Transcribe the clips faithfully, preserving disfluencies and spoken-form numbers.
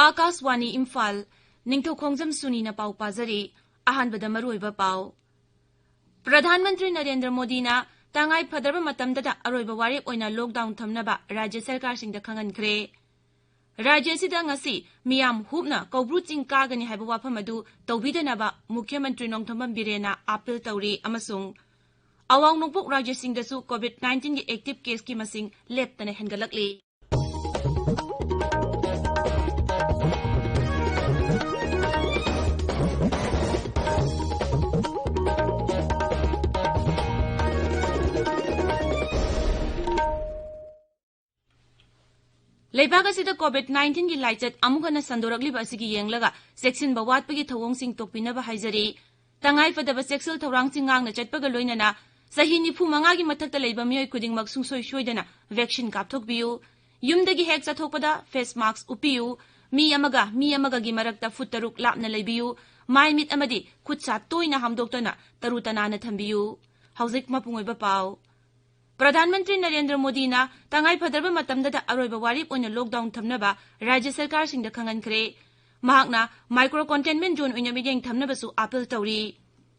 ꯑꯥꯀꯥꯁꯋꯥꯅꯤ ꯏꯝꯐꯥꯜ, ꯅꯤꯡꯊꯧꯈꯣꯡꯖꯝ ꯁꯨꯅꯤꯅ ꯄꯥꯎ ꯄꯥꯖꯔꯤ꯫ ꯑꯍꯥꯟꯕꯗ ꯃꯔꯨꯑꯣꯏꯕ ꯄꯥꯎ꯫ ꯄ꯭ꯔꯙꯥꯟ ꯃꯟꯇ꯭ꯔꯤ ꯅꯔꯦꯟꯗ꯭ꯔ ꯃꯣꯗꯤꯅ ꯇꯉꯥꯏ ꯐꯗ꯭ꯔꯕ ꯃꯇꯝꯗꯗ ꯑꯔꯣꯏꯕ ꯋꯥꯔꯦꯞ ꯑꯣꯏꯅ ꯂꯣꯛꯗꯥꯎꯟ ꯊꯝꯅꯕ ꯔꯥꯖ꯭ꯌ ꯁꯔꯀꯥꯔꯁꯤꯡꯗ ꯈꯪꯍꯟꯈ꯭ꯔꯦ꯫ ꯔꯥꯖ꯭ꯌ ꯑꯁꯤꯗ ꯉꯁꯤ ꯃꯤꯌꯥꯝ ꯍꯨꯞꯅ ꯀꯧꯕ꯭ꯔꯨ ꯆꯤꯡ ꯀꯥꯒꯅꯤ ꯍꯥꯏꯕ ꯋꯥꯐꯝ ꯑꯗꯨ ꯇꯧꯕꯤꯗꯅꯕ ꯃꯨꯈ꯭ꯌ ꯃꯟꯇ꯭ꯔꯤ ꯅꯣꯡꯊꯣꯝꯕꯝ ꯕꯤꯔꯦꯟꯅ ꯑꯥꯄꯤꯜ ꯇꯧꯔꯤ ꯑꯃꯁꯨꯡ ꯑꯋꯥꯡ ꯅꯣꯡꯄꯣꯛ ꯔꯥꯖ꯭ꯌꯁꯤꯡꯗꯁꯨ COVID nineteen ꯒꯤ active case ꯀꯤ ꯃꯁꯤꯡ ꯂꯦꯞꯇꯅ ꯍꯦꯟꯒꯠꯂꯛꯂꯤ꯫ ꯂꯩꯕꯥꯛ ꯑꯁꯤꯗ COVID nineteen ꯒꯤ ꯂꯥꯏꯆꯠ ꯑꯃꯨꯛ ꯍꯟꯅ ꯁꯟꯗꯣꯔꯛꯂꯤꯕ ꯑꯁꯤꯒꯤ ꯌꯦꯡꯂꯒ ꯆꯦꯛꯁꯤꯟꯕ ꯋꯥꯠꯄꯒꯤ ꯊꯧꯑꯣꯡꯁꯤꯡ ꯇꯣꯛꯄꯤꯅꯕ ꯍꯥꯏꯖꯔꯤ꯫ ꯇꯉꯥꯏ ꯐꯗꯕ ꯆꯦꯛꯁꯤꯜ ꯊꯧꯔꯥꯡꯁꯤꯡ ꯉꯥꯛꯅ ꯆꯠꯄꯒ ꯂꯣꯏꯅꯅ ꯆꯍꯤ ꯅꯤꯐꯨ ꯃꯉꯥꯒꯤ ꯃꯊꯛꯇ ꯂꯩꯕ ꯃꯤꯑꯣꯏ ꯈꯨꯗꯤꯡꯃꯛ ꯁꯨꯡꯁꯣꯏ ꯁꯣꯏꯗꯅ vaccine ꯀꯥꯞꯊꯣꯛꯄꯤꯌꯨ꯫ ꯌꯨꯝꯗꯒꯤ ꯍꯦꯛ ꯆꯠꯊꯣꯛꯄꯗ face mask ꯎꯞꯄꯤꯌꯨ꯫ ꯃꯤ ꯑꯃꯒ ꯃꯤ ꯑꯃꯒꯒꯤ ꯃꯔꯛꯇ ꯐꯨꯠ ꯇꯔꯨꯛ ꯂꯥꯞꯅ ꯂꯩꯕꯤꯌꯨ꯫ ꯃꯥꯏ ꯃꯤꯠ ꯑꯃꯗꯤ ꯈꯨꯠ ꯁꯥ ꯇꯣꯏꯅ ꯍꯥꯝꯗꯣꯛꯇꯨꯅ ꯇꯔꯨ ꯇꯅꯥꯟꯅ ꯊꯝꯕꯤꯌꯨ꯫ ꯍꯧꯖꯤꯛ ꯃꯄꯨꯡ ꯑꯣꯏꯕ ꯄꯥꯎ꯫ ꯄ꯭ꯔꯙꯥꯟ ꯃꯟꯇ꯭ꯔꯤ ꯅꯔꯦꯟꯗ꯭ꯔ ꯃꯣꯗꯤꯅ ꯇꯉꯥꯏ ꯐꯗ꯭ꯔꯕ ꯃꯇꯝꯗꯗ ꯑꯔꯣꯏꯕ ꯋꯥꯔꯦꯞ ꯑꯣꯏꯅ ꯂꯣꯛꯗꯥꯎꯟ ꯊꯝꯅꯕ ꯔꯥꯖ꯭ꯌ ꯁꯔꯀꯥꯔꯁꯤꯡꯗ ꯈꯪꯍꯟꯈ꯭ꯔꯦ꯫ ꯃꯍꯥꯛꯅ micro containment zone ꯑꯣꯏꯅ ꯃꯤꯠꯌꯦꯡ ꯊꯝꯅꯕꯁꯨ ꯑꯥꯄꯤꯜ ꯇꯧꯔꯤ꯫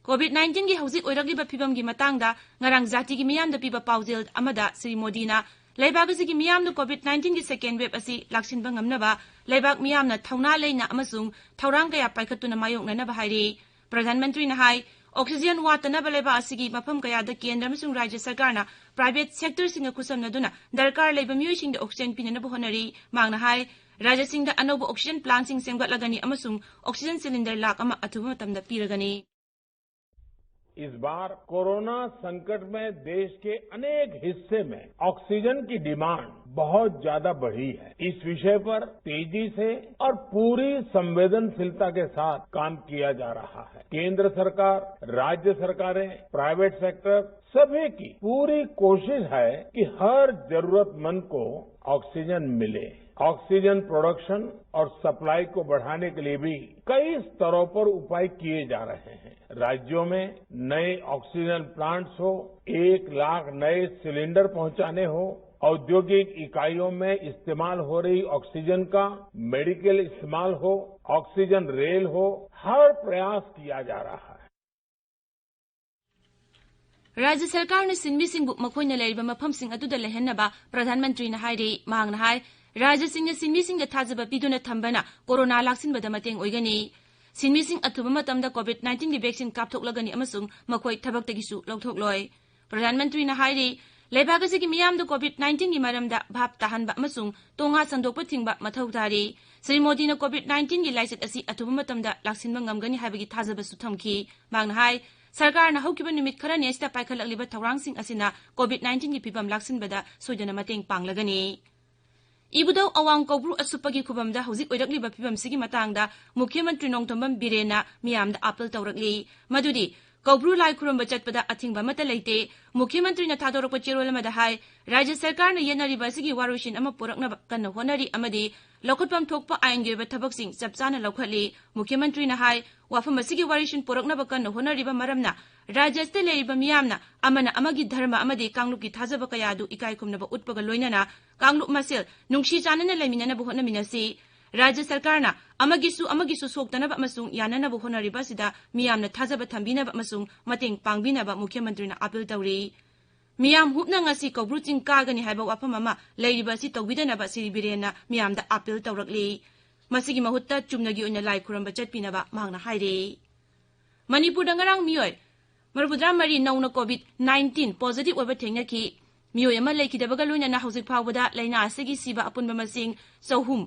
COVID nineteen ꯒꯤ ꯍꯧꯖꯤꯛ ꯑꯣꯏꯔꯛꯂꯤꯕ ꯐꯤꯕꯝꯒꯤ ꯃꯇꯥꯡꯗ ꯉꯔꯥꯡ ꯖꯥꯇꯤꯒꯤ ꯃꯤꯌꯥꯝꯗ ꯄꯤꯕ ꯄꯥꯎꯖꯦꯜ ꯑꯃꯗ ꯁ꯭ꯔꯤ ꯃꯣꯗꯤꯅ ꯂꯩꯕꯥꯛ ꯑꯁꯤꯒꯤ ꯃꯤꯌꯥꯝꯅ COVID nineteen ꯒꯤ second wave ꯑꯁꯤ ꯂꯥꯛꯁꯤꯟꯕ ꯉꯝꯅꯕ ꯂꯩꯕꯥꯛ ꯃꯤꯌꯥꯝꯅ ꯊꯧꯅꯥ ꯂꯩꯅ ꯑꯃꯁꯨꯡ ꯊꯧꯔꯥꯡ ꯀꯌꯥ ꯄꯥꯏꯈꯠꯇꯨꯅ ꯃꯥꯌꯣꯛꯅꯅꯕ ꯍꯥꯏꯔꯤ꯫ ꯄ꯭ꯔꯙꯥꯟ ꯃꯟꯇ꯭ꯔꯤꯅ ꯍꯥꯏ, oxygen ꯋꯥꯠꯇꯅꯕ ꯂꯩꯕꯥꯛ ꯑꯁꯤꯒꯤ ꯃꯐꯝ ꯀꯌꯥꯗ ꯀꯦꯟꯗ꯭ꯔ ꯑꯃꯁꯨꯡ ꯔꯥꯖ꯭ꯌ ꯁꯔꯀꯥꯔꯅ private sector ꯁꯤꯡꯒ ꯈꯨꯠꯁꯝꯅꯗꯨꯅ ꯗꯔꯀꯥꯔ ꯂꯩꯕ ꯃꯤꯑꯣꯏꯁꯤꯡꯗ oxygen ꯄꯤꯅꯅꯕ ꯍꯣꯠꯅꯔꯤ꯫ ꯃꯍꯥꯛꯅ ꯍꯥꯏ, ꯔꯥꯖ꯭ꯌꯁꯤꯡꯗ ꯑꯅꯧꯕ oxygen plant ꯁꯤꯡ ꯁꯦꯝꯒꯠꯂꯒꯅꯤ ꯑꯃꯁꯨꯡ oxygen cylinder ꯂꯥꯈ ꯑꯃ ꯑꯊꯨꯕ ꯃꯇꯝꯗ ꯄꯤꯔꯒꯅꯤ꯫ इस बार कोरोना संकट में देश के अनेक हिस्से में ऑक्सीजन की डिमांड बहुत ज्यादा बढ़ी है। इस विषय पर तेजी से और पूरी संवेदनशीलता के साथ काम किया जा रहा है। केंद्र सरकार, राज्य सरकारें, प्राइवेट सेक्टर, सभी की पूरी कोशिश है कि हर जरूरतमंद को ऑक्सीजन मिले। ऑक्सीजन प्रोडक्शन और सप्लाई को बढ़ाने के लिए भी कई स्तरों पर उपाय किए जा रहे हैं। राज्यों में नए ऑक्सीजन प्लांट्स हो, एक लाख नए सिलेंडर पहुंचाने हो, औद्योगिक इकाइयों में इस्तेमाल हो रही ऑक्सीजन का मेडिकल इस्तेमाल हो, ऑक्सीजन रेल हो, हर प्रयास किया जा रहा है। ꯔꯥꯖ꯭ꯌ ꯁꯔꯀꯥꯔꯅ ꯁꯤꯟꯃꯤꯁꯤꯡꯕꯨ ꯃꯈꯣꯏꯅ ꯂꯩꯔꯤꯕ ꯃꯐꯝꯁꯤꯡ ꯑꯗꯨꯗ ꯂꯩꯍꯟꯅꯕ ꯄ꯭ꯔꯙꯥꯟ ꯃꯟꯇ꯭ꯔꯤꯅ ꯍꯥꯏꯔꯤ꯫ ꯃꯍꯥꯛꯅ ꯍꯥꯏ, ꯔꯥꯖ꯭ꯌꯁꯤꯡꯅ ꯁꯤꯟꯃꯤꯁꯤꯡꯗ ꯊꯥꯖꯕ ꯄꯤꯗꯨꯅ ꯊꯝꯕꯅ ꯀꯣꯔꯣꯅꯥ ꯂꯥꯛꯁꯤꯟꯕꯗ ꯃꯇꯦꯡ ꯑꯣꯏꯒꯅꯤ꯫ ꯁꯤꯟꯃꯤꯁꯤꯡ ꯑꯊꯨꯕ ꯃꯇꯝꯗ ꯀꯣꯚꯤꯗ ꯅꯥꯏꯟꯇꯤꯟꯒꯤ ꯚꯦꯛꯁꯤꯟ ꯀꯥꯞꯊꯣꯛꯂꯒꯅꯤ ꯑꯃꯁꯨꯡ ꯃꯈꯣꯏ ꯊꯕꯛꯇꯒꯤꯁꯨ ꯂꯧꯊꯣꯛꯂꯣꯏ꯫ ꯄ꯭ꯔꯙꯥꯟ ꯃꯟꯇ꯭ꯔꯤꯅ ꯍꯥꯏꯔꯤ, ꯂꯩꯕꯥꯛ ꯑꯁꯤꯒꯤ ꯃꯤꯌꯥꯝꯗ ꯀꯣꯚꯤꯗ ꯅꯥꯏꯟꯇꯤꯟꯒꯤ ꯃꯔꯝꯗ ꯚꯥꯞ ꯇꯥꯍꯟꯕ ꯑꯃꯁꯨꯡ ꯇꯣꯉꯥ ꯁꯟꯗꯣꯛꯄ ꯊꯤꯡꯕ ꯃꯊꯧ ꯇꯥꯔꯤ꯫ ꯁ꯭ꯔꯤ ꯃꯣꯗꯤꯅ ꯀꯣꯚꯤꯗ ꯅꯥꯏꯟꯇꯤꯟꯒꯤ ꯂꯥꯏꯆꯠ ꯑꯁꯤ ꯑꯊꯨꯕ ꯃꯇꯝꯗ ꯂꯥꯛꯁꯤꯟꯕ ꯉꯝꯒꯅꯤ ꯍꯥꯏꯕꯒꯤ ꯊꯥꯖꯕꯁꯨ ꯊꯝꯈꯤ꯫ ꯃꯍꯥꯛꯅ ꯍꯥꯏ, ꯁꯔꯀꯥꯔꯅ ꯍꯧꯈꯤꯕ ꯅꯨꯃꯤꯠ ꯈꯔꯅꯤ ꯑꯁꯤꯗ ꯄꯥꯏꯈꯠꯂꯛꯂꯤꯕ ꯊꯧꯔꯥꯡꯁꯤꯡ ꯑꯁꯤꯅ ꯀꯣꯚꯤꯗ ꯅꯥꯏꯟꯇꯤꯟꯒꯤ ꯐꯤꯕꯝ ꯂꯥꯛꯁꯤꯟꯕꯗ ꯁꯣꯏꯗꯅ ꯃꯇꯦꯡ ꯄꯥꯡꯂꯒꯅꯤ꯫ ꯏꯕꯨꯙꯧ ꯑꯋꯥꯡ ꯀꯧꯕ꯭ꯔꯨ ꯑꯁꯨꯞꯄꯒꯤ ꯈꯨꯕꯝꯗ ꯍꯧꯖꯤꯛ ꯑꯣꯏꯔꯛꯂꯤꯕ ꯐꯤꯕꯝꯁꯤꯒꯤ ꯃꯇꯥꯡꯗ ꯃꯨꯈ꯭ꯌ ꯃꯟꯇ꯭ꯔꯤ ꯅꯣꯡꯊꯣꯝꯕꯝ ꯕꯤꯔꯦꯟꯅ ꯃꯤꯌꯥꯝꯗ ꯑꯥꯄꯤꯜ ꯇꯧꯔꯛꯂꯤ꯫ ꯃꯗꯨꯗꯤ ꯀꯧꯕ꯭ꯔꯨ ꯂꯥꯏ ꯈꯨꯔꯨꯝꯕ ꯆꯠꯄꯗ ꯑꯊꯤꯡꯕ ꯑꯃꯠꯇ ꯂꯩꯇꯦ꯫ ꯃꯨꯈ꯭ꯌ ꯃꯟꯇ꯭ꯔꯤꯅ ꯊꯥꯗꯣꯔꯛꯄ ꯆꯦꯔꯣꯜ ꯑꯃꯗ ꯍꯥꯏ, ꯔꯥꯖ꯭ꯌ ꯁꯔꯀꯥꯔꯅ ꯌꯦꯠꯅꯔꯤꯕ ꯑꯁꯤꯒꯤ ꯋꯥꯔꯣꯏꯁꯤꯟ ꯑꯃ ꯄꯨꯔꯛꯅꯕ ꯀꯟꯅ ꯍꯣꯠꯅꯔꯤ ꯑꯃꯗꯤ ꯂꯧꯈꯠꯐꯝ ꯊꯣꯛꯄ ꯑꯥꯏꯟꯒꯤ ꯑꯣꯏꯕ ꯊꯕꯛꯁꯤꯡ ꯆꯞ ꯆꯥꯅ ꯂꯧꯈꯠꯂꯤ꯫ ꯃꯨꯈ꯭ꯌ ꯃꯟꯇ꯭ꯔꯤꯅ ꯍꯥꯏ, ꯋꯥꯐꯝ ꯑꯁꯤꯒꯤ ꯋꯥꯔꯣꯏꯁꯤꯟ ꯄꯨꯔꯛꯅꯕ ꯀꯟꯅ ꯍꯣꯠꯅꯔꯤꯕ ꯃꯔꯝꯅ ꯔꯥꯖ꯭ꯌ ꯑꯁꯤꯗ ꯂꯩꯔꯤꯕ ꯃꯤꯌꯥꯝꯅ ꯑꯃꯅ ꯑꯃꯒꯤ ꯙꯔꯃ ꯑꯃꯗꯤ ꯀꯥꯡꯂꯨꯞꯀꯤ ꯊꯥꯖꯕ ꯀꯌꯥ ꯑꯗꯨ ꯏꯀꯥꯏ ꯈꯨꯝꯅꯕ ꯎꯠꯄꯒ ꯂꯣꯏꯅꯅ ꯀꯥꯡꯂꯨꯞ ꯃꯁꯦꯜ ꯅꯨꯡꯁꯤ ꯆꯥꯟꯅꯅ ꯂꯩꯃꯤꯟꯅꯅꯕ ꯍꯣꯠꯅꯃꯤꯟꯅꯁꯤ꯫ ꯔꯥꯖ꯭ꯌ ꯁꯔꯀꯥꯔꯅ ꯑꯃꯒꯤꯁꯨ ꯑꯃꯒꯤꯁꯨ ꯁꯣꯛꯇꯅꯕ ꯑꯃꯁꯨꯡ ꯌꯥꯅꯅꯕ ꯍꯣꯠꯅꯔꯤꯕ ꯑꯁꯤꯗ ꯃꯤꯌꯥꯝꯅ ꯊꯥꯖꯕ ꯊꯝꯕꯤꯅꯕ ꯑꯃꯁꯨꯡ ꯃꯇꯦꯡ ꯄꯥꯡꯕꯤꯅꯕ ꯃꯨꯈ꯭ꯌ ꯃꯟꯇ꯭ꯔꯤꯅ ꯑꯥꯄꯤꯜ ꯇꯧꯔꯤ꯫ ꯃꯤꯌꯥꯝ ꯍꯨꯞꯅ ꯉꯁꯤ ꯀꯧꯕ꯭ꯔꯨ ꯆꯤꯡ ꯀꯥꯒꯅꯤ ꯍꯥꯏꯕ ꯋꯥꯐꯝ ꯑꯃ ꯂꯩꯔꯤꯕ ꯑꯁꯤ ꯇꯧꯕꯤꯗꯅꯕ ꯁ꯭ꯔꯤ ꯕꯤꯔꯦꯟꯅ ꯃꯤꯌꯥꯝꯗ ꯑꯥꯄꯤꯜ ꯇꯧꯔꯛꯂꯤ꯫ ꯃꯁꯤꯒꯤ ꯃꯍꯨꯠꯇ ꯆꯨꯝꯅꯒꯤ ꯑꯣꯏꯅ ꯂꯥꯏ ꯈꯨꯔꯨꯝꯕ ꯆꯠꯄꯤꯅꯕ ꯃꯍꯥꯛꯅ ꯍꯥꯏꯔꯤ꯫ ꯃꯅꯤꯄꯨꯔꯗ ꯉꯔꯥꯡ ꯃꯤꯑꯣꯏ ꯃꯔꯤꯐꯨꯇꯔꯥ ꯃꯔꯤ ꯅꯧꯅ ꯀꯣꯚꯤꯗ ꯅꯥꯏꯟꯇꯤꯟ ꯄꯣꯖꯤꯇꯤꯚ ꯑꯣꯏꯕ ꯊꯦꯡꯅꯈꯤ꯫ ꯃꯤꯑꯣꯏ ꯑꯃ ꯂꯩꯈꯤꯗꯕꯒ ꯂꯣꯏꯅꯅ ꯍꯧꯖꯤꯛ ꯐꯥꯎꯕꯗ ꯂꯥꯏꯅꯥ ꯑꯁꯤꯒꯤ ꯁꯤꯕ ꯑꯄꯨꯟꯕ ꯃꯁꯤꯡ ꯆꯍꯨꯝ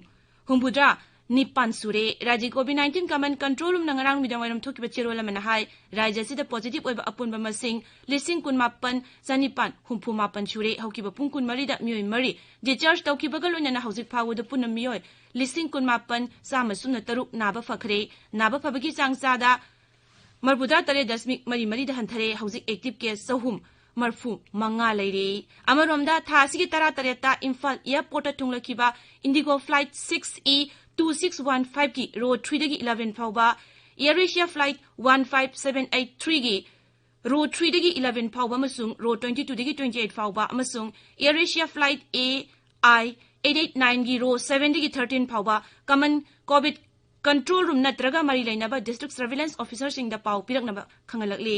ꯍꯨꯝꯐꯨꯇꯔꯥ ꯅꯤꯄꯥꯟ ꯁꯨꯔꯦ꯫ ꯔꯥꯖ꯭ꯌ ꯀꯣꯚꯤꯗ ꯅꯥꯏꯟꯇꯤꯟ ꯀꯃꯥꯟ ꯀꯟꯇ꯭ꯔꯣꯜ ꯔꯨꯝꯅ ꯉꯔꯥꯡ ꯅꯨꯃꯤꯗꯥꯡ ꯋꯥꯏꯔꯝ ꯊꯣꯛꯈꯤꯕ ꯆꯦꯔꯣꯜ ꯑꯃꯅ ꯍꯥꯏ, ꯔꯥꯖ꯭ꯌ ꯑꯁꯤꯗ ꯄꯣꯖꯤꯇꯤꯚ ꯑꯣꯏꯕ ꯑꯄꯨꯟꯕ ꯃꯁꯤꯡ ꯂꯤꯁꯤꯡ ꯀꯨꯟꯃꯥꯄꯟ ꯆꯅꯤꯄꯥꯟ ꯍꯨꯝꯐꯨ ꯃꯥꯄꯟ ꯁꯨꯔꯦ꯫ ꯍꯧꯈꯤꯕ ꯄꯨꯡ ꯀꯨꯟꯃꯔꯤꯗ ꯃꯤꯑꯣꯏ ꯃꯔꯤ ꯗꯤꯁꯆꯥꯔꯖ ꯇꯧꯈꯤꯕꯒ ꯂꯣꯏꯅꯅ ꯍꯧꯖꯤꯛ ꯐꯥꯎꯕꯗ ꯄꯨꯟꯅ ꯃꯤꯑꯣꯏ ꯂꯤꯁꯤꯡ ꯀꯨꯟꯃꯥꯄꯟ ꯆꯥꯝꯃ ꯁꯨꯞꯅ ꯇꯔꯨꯛ ꯅꯥꯕ ꯐꯈ꯭ꯔꯦ꯫ ꯅꯥꯕ ꯐꯕꯒꯤ ꯆꯥꯡ ꯆꯥꯗ ꯃꯔꯤꯐꯨꯇꯔꯥ ꯇꯔꯦꯠ ꯗꯁꯃꯤꯛ ꯃꯔꯤ ꯃꯔꯤꯗ ꯍꯟꯊꯔꯦ꯫ ꯍꯧꯖꯤꯛ ꯑꯦꯛꯇꯤꯚ ꯀꯦꯁ ꯆꯍꯨꯝ ꯃꯔꯤꯐꯨ ꯃꯉꯥ ꯂꯩꯔꯦ꯫ ꯑꯃꯔꯣꯝꯗ, ꯊꯥ ꯑꯁꯤꯒꯤ ꯇꯔꯥ ꯇꯔꯦꯠꯇ ꯏꯝꯐꯥꯜ ꯑꯦꯌꯔꯄꯣꯔꯠꯇ ꯊꯨꯡꯂꯈꯤꯕ IndiGo flight six E two six one ꯐꯥꯏꯚꯀꯤ ꯔꯣ ꯊ꯭ꯔꯤꯗꯒꯤ ꯏꯂꯚꯦꯟ ꯐꯥꯎꯕ, air Asia flight one five seven eight ꯊ꯭ꯔꯤꯒꯤ row three ꯗꯒꯤ eleven ꯐꯥꯎꯕ ꯑꯃꯁꯨꯡ row twenty two ꯗꯒꯤ twenty eight ꯐꯥꯎꯕ ꯑꯃꯁꯨꯡ Air Asia flight A I eight eight nine ꯒꯤ row seven ꯗꯒꯤ thirteen ꯐꯥꯎꯕ common COVID control room ꯅꯠꯇ꯭ꯔꯒ ꯃꯔꯤ ꯂꯩꯅꯕ district surveillance officerꯁꯤꯡꯗ ꯄꯥꯎ ꯄꯤꯔꯛꯅꯕ ꯈꯪꯍꯜꯂꯛꯂꯤ꯫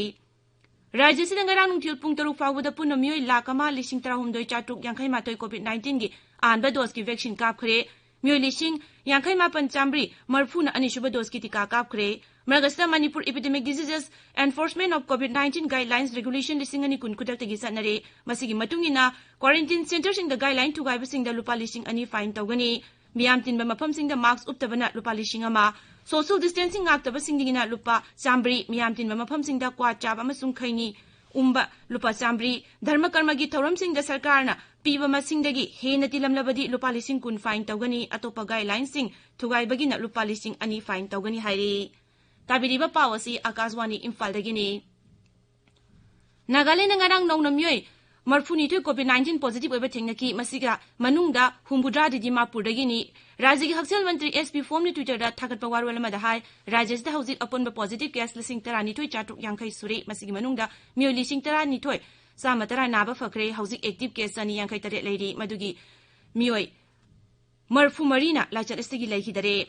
ꯔꯥꯖ꯭ꯌꯁꯤꯗ ꯉꯔꯥꯡ ꯅꯨꯡꯊꯤꯜ ꯄꯨꯡ ꯇꯔꯨꯛ ꯐꯥꯎꯕꯗ ꯄꯨꯟꯅ ꯃꯤꯑꯣꯏ ꯂꯥꯈ ꯑꯃ ꯂꯤꯁꯤꯡ ꯇꯔꯥꯍꯨꯝꯗꯣꯏ ꯆꯥꯇ꯭ꯔꯨꯛ ꯌꯥꯡꯈꯩ ꯃꯥꯊꯣꯏ COVID nineteen ꯒꯤ ꯑꯍꯥꯟꯕ doseꯀꯤ vaccine ꯀꯥꯞꯈ꯭ꯔꯦ꯫ ꯃꯤꯑꯣꯏ ꯂꯤꯁꯤꯡ ꯌꯥꯡꯈꯩ ꯃꯥꯄꯟ ꯆꯥꯃꯔꯤ ꯃꯔꯤꯐꯨꯅ ꯑꯅꯤꯁꯨꯕ doseꯀꯤ ꯇꯤꯀꯥ ꯀꯥꯞꯈ꯭ꯔꯦ꯫ ꯃꯔꯛ ꯑꯁꯤꯗ Manipur Epidemic Diseases Enforcement of COVID nineteen Guidelines Regulation ꯂꯤꯁꯤꯡ ꯑꯅꯤ ꯀꯨꯟ ꯈꯨꯗꯛꯇꯒꯤ ꯆꯠꯅꯔꯦ꯫ ꯃꯁꯤꯒꯤ ꯃꯇꯨꯡ ꯏꯟꯅ quarantine centreꯁꯤꯡꯗ guideline ꯊꯨꯒꯥꯏꯕꯁꯤꯡꯗ ꯂꯨꯄꯥ ꯂꯤꯁꯤꯡ ꯑꯅꯤ fine ꯇꯧꯒꯅꯤ꯫ ꯃꯤꯌꯥꯝ ꯇꯤꯟꯕ ꯃꯐꯝꯁꯤꯡꯗ mask ꯎꯞꯇꯕꯅ ꯂꯨꯄꯥ ꯂꯤꯁꯤꯡ ꯑꯃ, social distancing ꯉꯥꯛꯇꯕꯁꯤꯡꯗꯒꯤꯅ ꯂꯨꯄꯥ ꯆꯥꯃꯔꯤ, ꯃꯤꯌꯥꯝ ꯇꯤꯟꯕ ꯃꯐꯝꯁꯤꯡꯗ ꯀ꯭ꯋꯥ ꯆꯥꯕ ꯑꯃꯁꯨꯡ ꯈꯩꯅꯤ ꯎꯝꯕ ꯂꯨꯄꯥ ꯆꯥꯃꯔꯤ, ꯙꯔꯃ ꯀꯔꯃꯒꯤ ꯊꯧꯔꯝꯁꯤꯡꯗ ꯁꯔꯀꯥꯔꯅ ꯄꯤꯕ ꯃꯁꯤꯡꯗꯒꯤ ꯍꯦꯟꯅ ꯇꯤꯜꯂꯝꯂꯕꯗꯤ ꯂꯨꯄꯥ ꯂꯤꯁꯤꯡ ꯀꯨꯟ fine ꯇꯧꯒꯅꯤ, ꯑꯇꯣꯞꯄ guideline ꯁꯤꯡ ꯊꯨꯒꯥꯏꯕꯒꯤꯅ ꯂꯨꯄꯥ ꯂꯤꯁꯤꯡ ꯑꯅꯤ fine ꯇꯧꯒꯅꯤ ꯍꯥꯏꯔꯤ꯫ ꯇꯥꯕꯤꯔꯤꯕ ꯄꯥꯎ ꯑꯁꯤ ꯑꯀꯥꯁꯋꯥꯅꯤ ꯏꯝꯐꯥꯜꯗꯒꯤꯅꯤ꯫ ꯅꯥꯒꯥꯂꯦꯟꯗ ꯉꯔꯥꯡ ꯅꯧꯅ ꯃꯤꯑꯣꯏ ꯃꯔꯤꯐꯨꯅꯤꯊꯣꯏ COVID nineteen positive ꯑꯣꯏꯕ ꯊꯦꯡꯅꯈꯤ꯫ ꯃꯁꯤꯒ ꯃꯅꯨꯡꯗ ꯍꯨꯝꯐꯨꯇꯔꯥꯗꯤ ꯗꯤꯃꯥꯄꯨꯔꯗꯒꯤꯅꯤ꯫ ꯔꯥꯖ꯭ꯌꯒꯤ ꯍꯛꯁꯦꯜ ꯃꯟꯇ꯭ꯔꯤ S P Phom ꯅ Twitter ꯗ ꯊꯥꯒꯠꯄ ꯋꯥꯔꯣꯜ ꯑꯃꯗ ꯍꯥꯏ, ꯔꯥꯖ꯭ꯌꯁꯤꯗ ꯍꯧꯖꯤꯛ ꯑꯄꯨꯟꯕ positive case ꯂꯤꯁꯤꯡ ꯇꯔꯥꯅꯤꯊꯣꯏ ꯆꯥꯇ꯭ꯔꯨꯛ ꯌꯥꯡꯈꯩ ꯁꯨꯔꯦ꯫ ꯃꯁꯤꯒꯤ ꯃꯅꯨꯡꯗ ꯃꯤꯑꯣꯏ ꯂꯤꯁꯤꯡ ꯇꯔꯥꯅꯤꯊꯣꯏ ꯆꯥꯝꯃ ꯇꯔꯥ ꯅꯥꯕ ꯐꯈ꯭ꯔꯦ꯫ ꯍꯧꯖꯤꯛ active case ꯆꯅꯤ ꯌꯥꯡꯈꯩ ꯇꯔꯦꯠ ꯂꯩꯔꯤ꯫ ꯃꯗꯨꯒꯤ ꯃꯤꯑꯣꯏ ꯃꯔꯤꯐꯨ ꯃꯔꯤꯅ ꯂꯥꯏꯆꯠ ꯑꯁꯤꯗꯒꯤ ꯂꯩꯈꯤꯗꯔꯦ꯫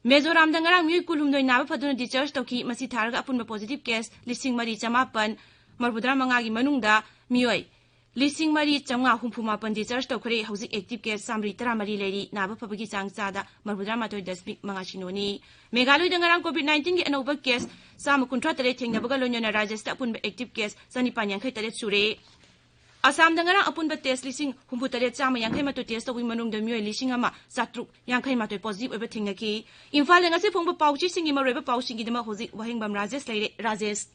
ꯃꯤꯖꯣꯔꯥꯝꯗ ꯉꯔꯥꯡ ꯃꯤꯑꯣꯏ ꯀꯨꯟꯍꯨꯝꯗꯣꯏ ꯅꯥꯕ ꯐꯗꯨꯅ discharge ꯇꯧꯈꯤ꯫ ꯃꯁꯤ ꯊꯥꯔꯒ ꯑꯄꯨꯟꯕ positive case ꯂꯤꯁꯤꯡ ꯃꯔꯤ ꯆꯃꯥꯄꯟ ꯃꯔꯤꯐꯨꯇꯔꯥ ꯃꯉꯥꯒꯤ ꯃꯅꯨꯡꯗ ꯃꯤꯑꯣꯏ ꯂꯤꯁꯤꯡ ꯃꯔꯤ ꯆꯥꯝꯃꯉꯥ ꯍꯨꯝꯐꯨ ꯃꯥꯄꯟ discharge ꯇꯧꯈ꯭ꯔꯦ꯫ ꯍꯧꯖꯤꯛ active case ꯆꯥꯃꯔꯤ ꯇꯔꯥꯃꯔꯤ ꯂꯩꯔꯤ꯫ ꯅꯥꯕ ꯐꯕꯒꯤ ꯆꯥꯡ ꯆꯥꯗ ꯃꯔꯤꯐꯨꯇꯔꯥ ꯃꯥꯊꯣꯏ ꯗꯁꯃꯤꯛ ꯃꯉꯥ ꯁꯤꯅꯣꯅꯤ꯫ ꯃꯦꯘꯥꯂꯌꯗ ꯉꯔꯥꯡ COVID nineteen ꯒꯤ ꯑꯅꯧꯕ case ꯆꯥꯝꯃ ꯀꯨꯟꯊ꯭ꯔꯥ ꯇꯔꯦꯠ ꯊꯦꯡꯅꯕꯒ ꯂꯣꯏꯅꯅ ꯔꯥꯖ꯭ꯌꯁꯤꯗ ꯑꯄꯨꯟꯕ active case ꯆꯅꯤꯄꯥꯟ ꯌꯥꯡꯈꯩ ꯇꯔꯦꯠ ꯁꯨꯔꯦ꯫ ꯑꯁꯥꯝꯗ ꯉꯔꯥꯡ ꯑꯄꯨꯟꯕ test ꯂꯤꯁꯤꯡ ꯍꯨꯝꯐꯨ ꯇꯔꯦꯠ ꯆꯥꯝꯃ ꯌꯥꯡꯈꯩ ꯃꯥꯊꯣꯏ test ꯇꯧꯕꯒꯤ ꯃꯅꯨꯡꯗ ꯃꯤꯑꯣꯏ ꯂꯤꯁꯤꯡ ꯑꯃ ꯆꯥꯇ꯭ꯔꯨꯛ ꯌꯥꯡꯈꯩ ꯃꯥꯊꯣꯏ positive ꯑꯣꯏꯕ ꯊꯦꯡꯅꯈꯤ꯫ ꯏꯝꯐꯥꯜꯗ ꯉꯁꯤ ꯐꯣꯡꯕ ꯄꯥꯎꯆꯦꯁꯤꯡꯒꯤ ꯃꯔꯨꯑꯣꯏꯕ ꯄꯥꯎꯁꯤꯡꯒꯤꯗꯃꯛ ꯍꯧꯖꯤꯛ ꯋꯥꯍꯦꯡꯕꯝ ꯔꯥꯖꯦꯁ ꯂꯩꯔꯦ꯫ ꯔꯥꯖꯦꯁ꯫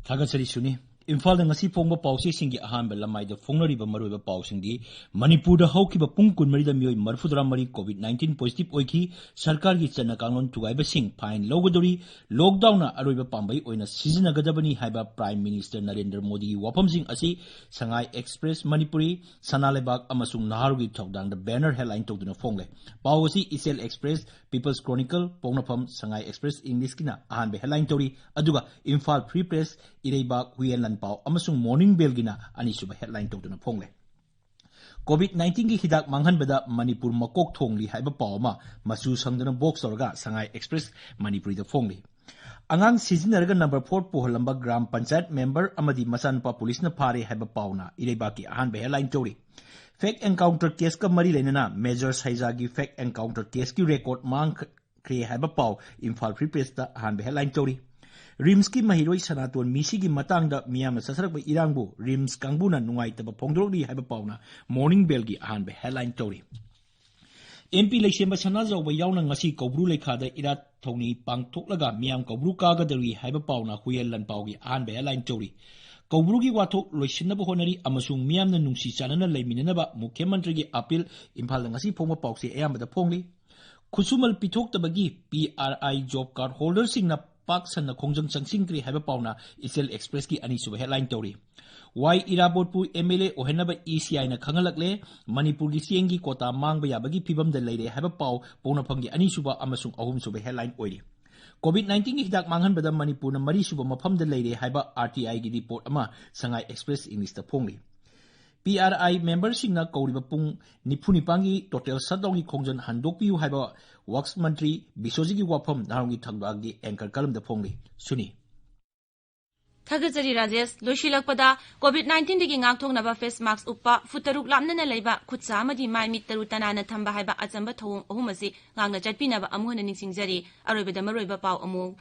ꯊꯥꯒꯠꯆꯔꯤ ꯁꯨꯅꯤ꯫ ꯏꯝꯐꯥꯜꯗ ꯉꯁꯤ ꯐꯣꯡꯕ ꯄꯥꯎꯆꯦꯁꯤꯡꯒꯤ ꯑꯍꯥꯟꯕ ꯂꯃꯥꯏꯗ ꯐꯣꯡꯅꯔꯤꯕ ꯃꯔꯨꯑꯣꯏꯕ ꯄꯥꯎꯁꯤꯡꯗꯤ: ꯃꯅꯤꯄꯨꯔꯗ ꯍꯧꯈꯤꯕ ꯄꯨꯡ ꯀꯨꯟꯃꯔꯤꯗ ꯃꯤꯑꯣꯏ ꯃꯔꯤꯐꯨꯇꯔꯥ ꯃꯔꯤ COVID nineteen positive ꯑꯣꯏꯈꯤ꯫ ꯁꯔꯀꯥꯔꯒꯤ ꯆꯠꯅ ꯀꯥꯡꯂꯣꯟ ꯊꯨꯒꯥꯏꯕꯁꯤꯡ fine ꯂꯧꯒꯗꯧꯔꯤ꯫ Lockdownꯅ ꯑꯔꯣꯏꯕ ꯄꯥꯝꯕꯩ ꯑꯣꯏꯅ ꯁꯤꯖꯤꯟꯅꯒꯗꯕꯅꯤ ꯍꯥꯏꯕ Prime Minister ꯅꯔꯦꯟꯗ꯭ꯔ ꯃꯣꯗꯤꯒꯤ ꯋꯥꯐꯝꯁꯤꯡ ꯑꯁꯤ ꯁꯉꯥꯏ ꯑꯦꯛꯁꯄ꯭ꯔꯦꯁ ꯃꯅꯤꯄꯨꯔꯤ, ꯁꯅꯥ ꯂꯩꯕꯥꯛ ꯑꯃꯁꯨꯡ ꯅꯍꯥꯔꯣꯜꯒꯤ ꯊꯧꯗꯥꯡꯗ banner headline ꯇꯧꯗꯨꯅ ꯐꯣꯡꯂꯦ꯫ ꯄꯥꯎ ꯑꯁꯤ ꯏꯆꯦꯜ ꯑꯦꯛꯁꯄ꯭ꯔꯦꯁ, ꯄꯤꯄꯜꯁ ꯀ꯭ꯔꯣꯅꯤꯀꯜ, ꯄꯣꯛꯅꯐꯝ, ꯁꯉꯥꯏ ꯑꯦꯛꯁꯄ꯭ꯔꯦꯁ ꯏꯪꯂꯤꯁꯀꯤꯅ ꯑꯍꯥꯟꯕ headline ꯇꯧꯔꯤ, ꯑꯗꯨꯒ ꯏꯝꯐꯥꯜ ꯐ꯭ꯔꯤ ꯄ꯭ꯔꯦꯁ, ꯏꯔꯩꯕꯥꯛ, ꯍꯨꯏꯌꯦꯟ ꯂꯥꯟꯄꯥꯎ ꯑꯃꯁꯨꯡ ꯃꯣꯔꯅꯤꯡ ꯕꯦꯜꯒꯤꯅ ꯑꯅꯤꯁꯨꯕ headline ꯇꯧꯗꯨꯅ ꯐꯣꯡꯂꯦ꯫ COVID nineteenꯒꯤ ꯍꯤꯗꯥꯛ ꯃꯥꯡꯍꯟꯕꯗ ꯃꯅꯤꯄꯨꯔ ꯃꯀꯣꯛ ꯊꯣꯡꯂꯤ ꯍꯥꯏꯕ ꯄꯥꯎ ꯑꯃ ꯃꯆꯨ ꯁꯪꯗꯨꯅ box ꯇꯧꯔꯒ ꯁꯉꯥꯏ ꯑꯦꯛꯁꯄ꯭ꯔꯦꯁ ꯃꯅꯤꯄꯨꯔꯤꯗ ꯐꯣꯡꯂꯤ꯫ ꯑꯉꯥꯡ ꯁꯤꯖꯤꯟꯅꯔꯒ number four ꯄꯨꯍꯜꯂꯝꯕ ꯒ꯭ꯔꯥꯝ ꯄꯟꯆꯥꯌꯠ ꯃꯦꯝꯕꯔ ꯑꯃꯗꯤ ꯃꯆꯥꯅꯨꯄꯥ ꯄꯨꯂꯤꯁꯅ ꯐꯥꯔꯦ ꯍꯥꯏꯕ ꯄꯥꯎꯅ ꯏꯔꯩꯕꯥꯛꯀꯤ ꯑꯍꯥꯟꯕ headline ꯇꯧꯔꯤ꯫ Fake encounter caseꯀ ꯃꯔꯤ ꯂꯩꯅꯅ ꯃꯦꯖꯔ ꯁꯩꯖꯥꯒꯤ fake encounter caseꯀꯤ record ꯃꯥꯡꯈ꯭ꯔꯦ ꯍꯥꯏꯕ ꯄꯥꯎ ꯏꯝꯐꯥꯜ ꯐ꯭ꯔꯤ ꯄ꯭ꯔꯦꯁꯇ ꯑꯍꯥꯟꯕ headline ꯇꯧꯔꯤ꯫ ꯔꯤꯝꯁꯀꯤ ꯃꯍꯩꯔꯣꯏ ꯁꯅꯥꯇꯣꯟ ꯃꯤꯁꯤꯒꯤ ꯃꯇꯥꯡꯗ ꯃꯤꯌꯥꯝꯅ ꯆꯠꯊꯔꯛꯄ ꯏꯔꯥꯡꯕꯨ ꯔꯤꯝꯁ ꯀꯥꯡꯕꯨꯅ ꯅꯨꯡꯉꯥꯏꯇꯕ ꯐꯣꯡꯗꯣꯔꯛꯂꯤ ꯍꯥꯏꯕ ꯄꯥꯎꯅ ꯃꯣꯔꯅꯤꯡ ꯕꯦꯜꯒꯤ ꯑꯍꯥꯟꯕ headline ꯇꯧꯔꯤ꯫ ꯑꯦꯝ ꯄꯤ ꯂꯩꯁꯦꯝꯕ ꯁꯅꯥꯖꯥꯎꯕ ꯌꯥꯎꯅ ꯉꯁꯤ ꯀꯧꯕ꯭ꯔꯨ ꯂꯩꯈꯥꯗ ꯏꯔꯥꯠ ꯊꯧꯅꯤ ꯄꯥꯡꯊꯣꯛꯂꯒ ꯃꯤꯌꯥꯝ ꯀꯧꯕ꯭ꯔꯨ ꯀꯥꯒꯗꯧꯔꯤ ꯍꯥꯏꯕ ꯄꯥꯎꯅ ꯍꯨꯏꯌꯦꯟ ꯂꯥꯟꯄꯥꯎꯒꯤ ꯑꯍꯥꯟꯕ headline ꯇꯧꯔꯤ꯫ ꯀꯧꯕ꯭ꯔꯨꯒꯤ ꯋꯥꯊꯣꯛ ꯂꯣꯏꯁꯤꯟꯅꯕ ꯍꯣꯠꯅꯔꯤ ꯑꯃꯁꯨꯡ ꯃꯤꯌꯥꯝꯅ ꯅꯨꯡꯁꯤ ꯆꯥꯟꯅꯅ ꯂꯩꯃꯤꯟꯅꯅꯕ ꯃꯨꯈ꯭ꯌ ꯃꯟꯇ꯭ꯔꯤꯒꯤ appeal ꯏꯝꯐꯥꯜꯗ ꯉꯁꯤ ꯐꯣꯡꯕ ꯄꯥꯎꯆꯦ ꯑꯌꯥꯝꯕꯗ ꯐꯣꯡꯂꯤ꯫ ꯈꯨꯠꯁꯨꯃꯜ ꯄꯤꯊꯣꯛꯇꯕꯒꯤ P R I job card holderꯁꯤꯡꯅ ꯄꯥꯛ ꯁꯟꯅ ꯈꯣꯡꯖꯪ ꯆꯪꯁꯤꯟꯈ꯭ꯔꯦ ꯍꯥꯏꯕ ꯄꯥꯎꯅ ꯏꯆꯦꯜ ꯑꯦꯛꯁꯄ꯭ꯔꯦꯁꯀꯤ ꯑꯅꯤꯁꯨꯕ headline ꯇꯧꯔꯤ꯫ ꯋꯥꯏ ꯏꯔꯥꯕꯣꯠꯄꯨ M L A ꯑꯣꯏꯍꯟꯅꯕ E C Iꯅ ꯈꯪꯍꯜꯂꯛꯂꯦ꯫ ꯃꯅꯤꯄꯨꯔꯒꯤ ꯆꯦꯡꯒꯤ quota ꯃꯥꯡꯕ ꯌꯥꯕꯒꯤ ꯐꯤꯕꯝꯗ ꯂꯩꯔꯦ ꯍꯥꯏꯕ ꯄꯥꯎ ꯄꯣꯛꯅꯐꯝꯒꯤ ꯑꯅꯤꯁꯨꯕ ꯑꯃꯁꯨꯡ ꯑꯍꯨꯝꯁꯨꯕ headline ꯑꯣꯏꯔꯤ꯫ COVID nineteenꯒꯤ ꯍꯤꯗꯥꯛ ꯃꯥꯡꯍꯟꯕꯗ ꯃꯅꯤꯄꯨꯔꯅ ꯃꯔꯤꯁꯨꯕ ꯃꯐꯝꯗ ꯂꯩꯔꯦ ꯍꯥꯏꯕ R T Iꯒꯤ report ꯑꯃ ꯁꯉꯥꯏ ꯑꯦꯛꯁꯄ꯭ꯔꯦꯁ ꯏꯪꯂꯤꯁꯇ ꯐꯣꯡꯂꯤ꯫ P R I memberꯁꯤꯡꯅ ꯀꯧꯔꯤꯕ ꯄꯨꯡ ꯅꯤꯐꯨ ꯅꯤꯄꯥꯟꯒꯤ total shutdownꯒꯤ ꯈꯣꯡꯖꯪ ꯍꯟꯗꯣꯛꯄꯤꯌꯨ ꯍꯥꯏꯕ ꯋꯥꯛꯁ ꯃꯟꯇ꯭ꯔꯤ ꯕꯤꯁꯣꯖꯤꯠꯀꯤ ꯋꯥꯐꯝ ꯅꯍꯥꯔꯣꯜꯒꯤ ꯊꯧꯗꯥꯡꯒꯤ anchor ꯀꯂꯝꯗ ꯐꯣꯡꯂꯤ꯫ ꯁꯨꯅꯤ꯫ ꯊꯥꯒꯠꯆꯔꯤ ꯔꯥꯖꯦꯁ꯫ ꯂꯣꯏꯁꯤꯜꯂꯛꯄꯗ, COVID nineteenꯗꯒꯤ ꯉꯥꯛꯊꯣꯛꯅꯕ face mask ꯎꯞꯄ, ꯐꯨꯠ ꯇꯔꯨꯛ ꯂꯥꯞꯅꯅ ꯂꯩꯕ, ꯈꯨꯠ ꯁꯥ ꯑꯃꯗꯤ ꯃꯥꯏ ꯃꯤꯠ ꯇꯔꯨ ꯇꯅꯥꯟꯅ ꯊꯝꯕ ꯍꯥꯏꯕ ꯑꯆꯝꯕ ꯊꯧꯑꯣꯡ ꯑꯍꯨꯝ ꯑꯁꯤ ꯉꯥꯛꯅ ꯆꯠꯄꯤꯅꯕ ꯑꯃꯨꯛ ꯍꯟꯅ ꯅꯤꯡꯁꯤꯡꯖꯔꯤ꯫ ꯑꯔꯣꯏꯕꯗ ꯃꯔꯨꯑꯣꯏꯕ ꯄꯥꯎ ꯑꯃꯨꯛ꯫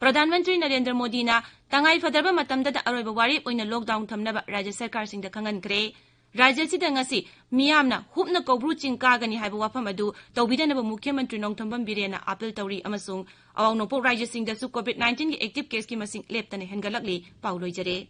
ꯄ꯭ꯔꯙꯥꯟ ꯃꯟꯇ꯭ꯔꯤ ꯅꯔꯦꯟꯗ꯭ꯔ ꯃꯣꯗꯤꯅ ꯇꯉꯥꯏ ꯐꯗ꯭ꯔꯕ ꯃꯇꯝꯗꯇ ꯑꯔꯣꯏꯕ ꯋꯥꯔꯦꯞ ꯑꯣꯏꯅ lockdown ꯊꯝꯅꯕ ꯔꯥꯖ꯭ꯌ ꯁꯔꯀꯥꯔꯁꯤꯡꯗ ꯈꯪꯍꯟꯈ꯭ꯔꯦ꯫ ꯔꯥꯖ꯭ꯌ ꯑꯁꯤꯗ ꯉꯁꯤ ꯃꯤꯌꯥꯝꯅ ꯍꯨꯞꯅ ꯀꯧꯕ꯭ꯔꯨ ꯆꯤꯡ ꯀꯥꯒꯅꯤ ꯍꯥꯏꯕ ꯋꯥꯐꯝ ꯑꯗꯨ ꯇꯧꯕꯤꯗꯅꯕ ꯃꯨꯈ꯭ꯌ ꯃꯟꯇ꯭ꯔꯤ ꯅꯣꯡꯊꯣꯝꯕꯝ ꯕꯤꯔꯦꯟꯅ appeal ꯇꯧꯔꯤ ꯑꯃꯁꯨꯡ ꯑꯋꯥꯡ ꯅꯣꯡꯄꯣꯛ ꯔꯥꯖ꯭ꯌꯁꯤꯡꯗꯁꯨ COVID nineteenꯒꯤ active caseꯀꯤ ꯃꯁꯤꯡ ꯂꯦꯞꯇꯅ ꯍꯦꯟꯒꯠꯂꯛꯂꯤ꯫ ꯄꯥꯎ ꯂꯣꯏꯖꯔꯦ꯫